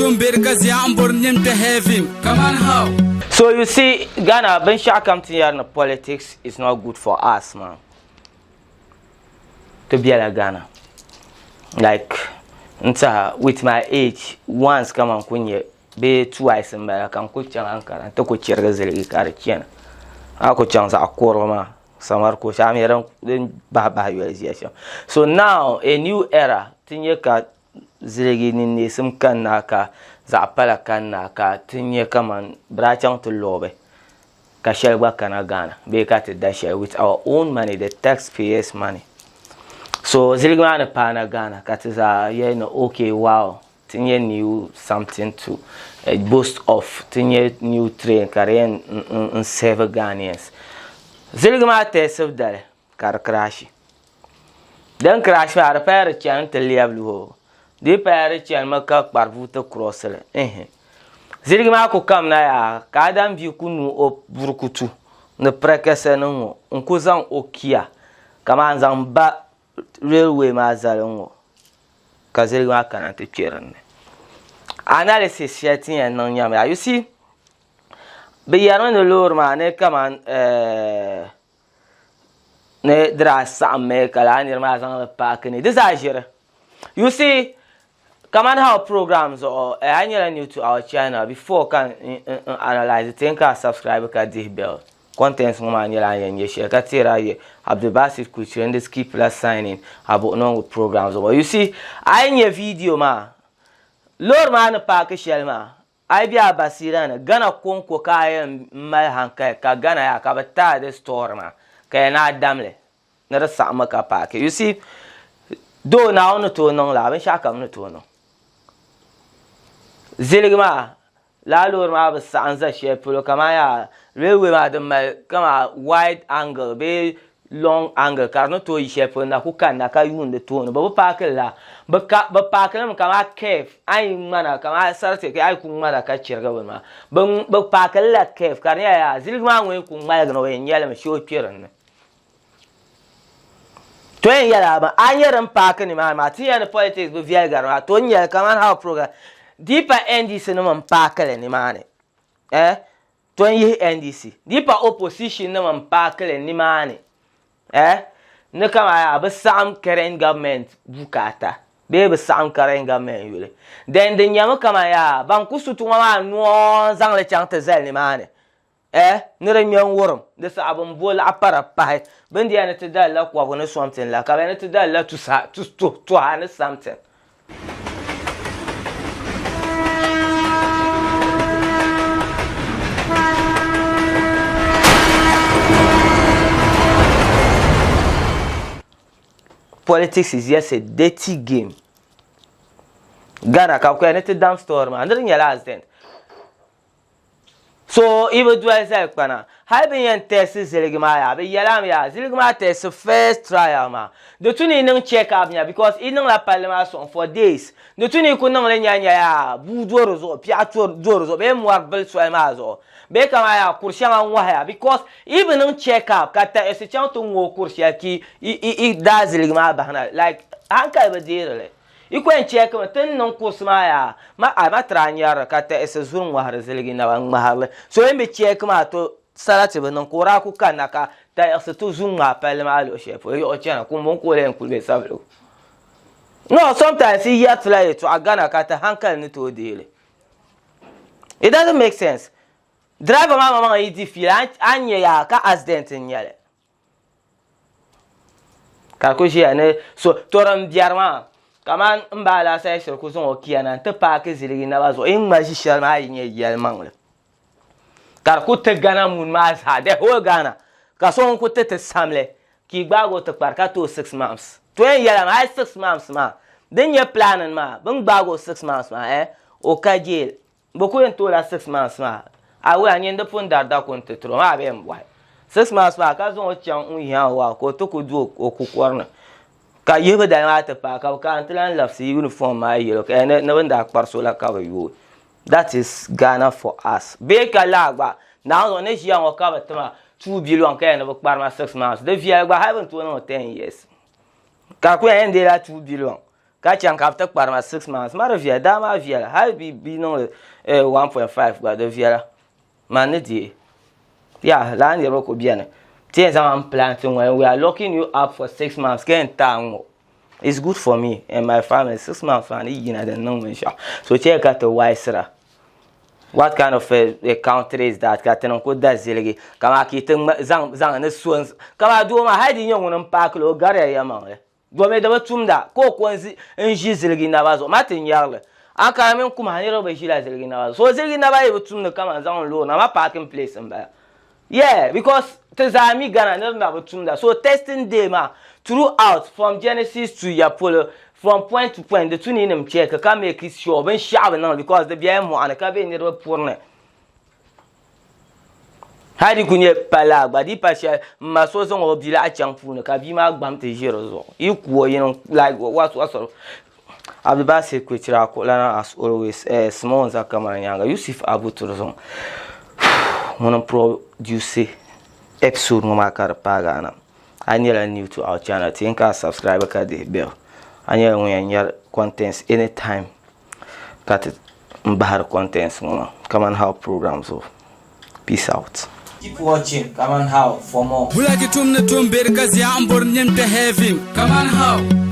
Tuumbiɛri ka ʒiya m bori nim kpɛ heaven Kaman how? So you see Ghana binshɛɣu kam ti yɛri ni politics is not good for us maa ti bela Ghana like n tiɛha with my age once kaman ku nyɛ bee twice n bala ka n ku chaŋ Ankara n ti ku chirigi ziligi ka di chana a ku chaŋ zaɣ kurili maa Samari ko shɛli a mi din bahi bahi yoli ʒiya shɛm so now a new era ti nyɛ ka ziligi ninneesim kanna ka zaɣ pala kanna ka ti nyɛ kaman bɛ daa chaŋ ti loobi ka shɛli gba kana Ghana bee ka ti da shɛli with our own money the tax payers money so ziligi maa ni paana Ghana ka ti zaa yɛli ni okay wow ti nyɛ new something to eh, boast of ti nyɛ new train ka di yɛn n serve Ghanaians ziligi maa tɛɛsib dali ka di crashi din crash maa di paya di chani ti lɛbi luhi di paya di chanimi ka kparibu ti cross li ehe ziligi maa ku kamina yaa ka Adam bia ku nu o burukutu ni pɛrɛkɛsɛ ni ŋɔ n ku zaŋ o kia kamani n zaŋ ba railway maa zali ŋɔ ka ziligi maa kana ti kpe dinni analysis shɛli ti yɛn niŋ nyɛmi you see bɛ yɛrimi ni loori maa ni kaman eh, ni di daa saɣimmi ka lala niri maa zaŋli paaki ni di zaa ʒiri you see Kaman how program zuɣu eh, a nyɛla new to our channel before ka n analyze ti ka subscribe ka dihi bell contents ŋɔ maa nyɛla a yɛn nyɛ shɛli ka teeri a yɛ Abdulbasit Kuchi and this keep la signing a buɣi niŋ program zuɣu you see a yi nyɛ video maa loori maa ni paaki shɛli maa a yi be a basiira ni Ghana konko ka a yɛn mali hankali ka Ghana yaa ka bi taai di story maa ka yɛn a damli ni di saɣimmi ka paaki. You see, doo Naawuni ni tooi niŋ laa, binshɛɣu kam ni tooi niŋ. Ziligi maa, laa loori maa bi saɣim za shɛli polo kamani yaa railway maa din mali kaman wide angle bee long angle ka di ni tooi yi shɛli polo na ku kanna ka yuuni di tooni. Bɛ bi paaki li laa. Bɛ ka bɛ paaki li mi kamani curve a yi ŋmana kamani sarati a yi ku ŋmana ka chirigi bini maa. Bɛ bɛ paaki li la curve ka di nyɛla yaa ziligi maa ŋun yi ku ŋmaligi na o yɛn nyɛli mi shee o kpe dinni. To yɛn yɛla a a nyɛ din paaki nimaani maa ti yɛli ni politics bi viɛli gari maa to n nyɛli kamani how program di pa NDC nim n paaki li nimaani eh to n yihi NDC di pa opposition nim n paaki li nimaani eh ni kama yaa bi saɣim current government bukaata bee bi saɣim current government yuli then di nyɛmi kamani yaa ban ku su ti ŋɔ maa noo zaŋli chaŋ ti zali nimaani Eh, ni di ŋme n-wurim, di saha bɛ ni bo laɣa para pahi. Bɛ ni di ya ni ti dali la kɔbigu ni something la, ka bɛ ni ti dali la tusa, tuha ni something. Politics is just a dirty game. Ghana ka bɛ kaya ni ti dam story maa, ni di nyɛla accident. So yi bi doli zali kpana, hali bɛ ni yɛn tɛsti ziligi maa yaa, bɛ yɛlami yaa, ziligi maa tɛsti first trial maa, di tu ni yi niŋ check up nya because yi niŋla palli maa sɔŋ for days, di tu ni yi ku niŋli nya nya yaa, bua do di zuɣu, piɛɣu do di zuɣu bee mɔri bili soli maa zuɣu bee kamani yaa kuri shɛŋa ŋɔhiya because yi bi niŋ check up ka taɣisi chaŋ ti ŋooi kuri shɛli ka yi daai ziligi maa bahina like hankali bi deeri li. Yi ku yɛn chɛki mi, ti ni niŋ kurisi maa yaa, ma a ma tiri a nyarili ka taɣisi zuri ŋɔhiri ziligi naba ŋmahiri li. So yin bi chɛki maa to sarati bi niŋ ka o daa ku kanna ka taɣisi ti zu ŋmaai palli maa luɣi shɛli polo yiɣi o chana kumbuŋ ka o lee kuli be sabiligu. No, sometimes yi yɛri ti la yɛltɔɣa Ghana ka ti hankali ni tooi deei li. It doesn't make sense. Driver maa maŋmaŋa yi di fiila a ni nya yaa ka accident n-nyɛ li. Ka ku ʒiya ni so tɔri n biɛri maa kamani n ba alaasai shiri ku zaŋ o kia na n-ti paaki ziligi naba zuɣu yi ni ŋma ʒi shɛli maa yi nyɛ yɛlimaŋli ka di ku ti Ghana muni maa zaa the whole Ghana ka so ŋun ku ti ti samli ka yi gbaagi o ti kpari ka ti o 6 months to yɛn yɛla maa hali 6 months maa din nyɛ planning maa bɛ ni gbaagi o 6 months maa eh o ka jail Bɛ ku yɛn ti o la 6 months maa, a wula nyin di pun dari dako nti tiri o maa bee m-bɔhi. 6 months maa ka zaŋ o chaŋ n-yihi a ka o ti ku du o kukɔri ni ka yihibu dali maa ti paai ka bɛ kana nti lan labisi uniform maa yɛl o ka ni bɛ ni daa kpari so la ka bɛ yooi. That is Ghana for us. Bee ka laa gba, Naawuni zuɣu ni ʒiya ŋɔ ka bɛ ti ma 2 billion ka yɛli ni bɛ kpari ma 6 months. Di viɛli gba hali bɛ ni tooi niŋ o 10 years. Ka di ku yɛn deei la 2 billion. Ka chaŋ ka bɛ ti kpari ma 6 months. Ma di viɛla, daa maa viɛla. Hali bi bi niŋli 1.5 gba di viɛla. Man ni deei. Ya, lala niriba ku beni. Ti yɛn zaŋ n plan ti ŋɔ, we are locking you up for 6 months ka yɛn taai ŋɔ. It's good for me and my family. 6 months maa ni yina din niŋ binshaɣu. So chɛ ka ti wisira. What kind of a country is that? Ka tinim ku da ziligi. Kamaa ka yi ti zaŋ zaŋ ni so kamaa doo maa hali di nyɛ ŋuni n paaki li o gariya yɛlimaŋli. Domi di bi tumda ka o ko n ʒi ziligi naba zuɣu ma ti nyɛrili. Ankara mini Kumaha niriba bi ʒila ziligi naba zuɣu. So ziligi naba yi bi tumdi kaman zaŋ n loori na ma parking place n bala. Yeah, because ti zaa mi Ghana niriba na bi tumda. So testing day maa throughout from Genesis to ya polo, from point to point, di tu ni nim check ka make sure binshaɣu bi niŋ because di bela mɔɣuni ka be niriba puri ni. Hali di ku nyɛ pala gba di pa shɛli n ma so zaŋ o bia lahi chaŋ puuni ka bia maa gbam ti ʒi di zuɣu yi ku o yini like what what sort of Abdulbasir Kwechira kuɣulana as always Small n za kamara nyaanga Yusuf Abu Turzong ŋuni n produce episode ŋɔ maa ka di paagi a na. A nyɛla new to our channel, ti yɛn ka a subscribe ka dihi bell. A nyɛla ŋun yɛn nyɛri contents anytime ka ti n bahiri contents ŋɔ maa Kaman How program zuɣu. Peace out. Keep watching Kaman How for more. Wula ki tum ni tum beri ka zia n bori nim kpɛ heaven. Kaman How.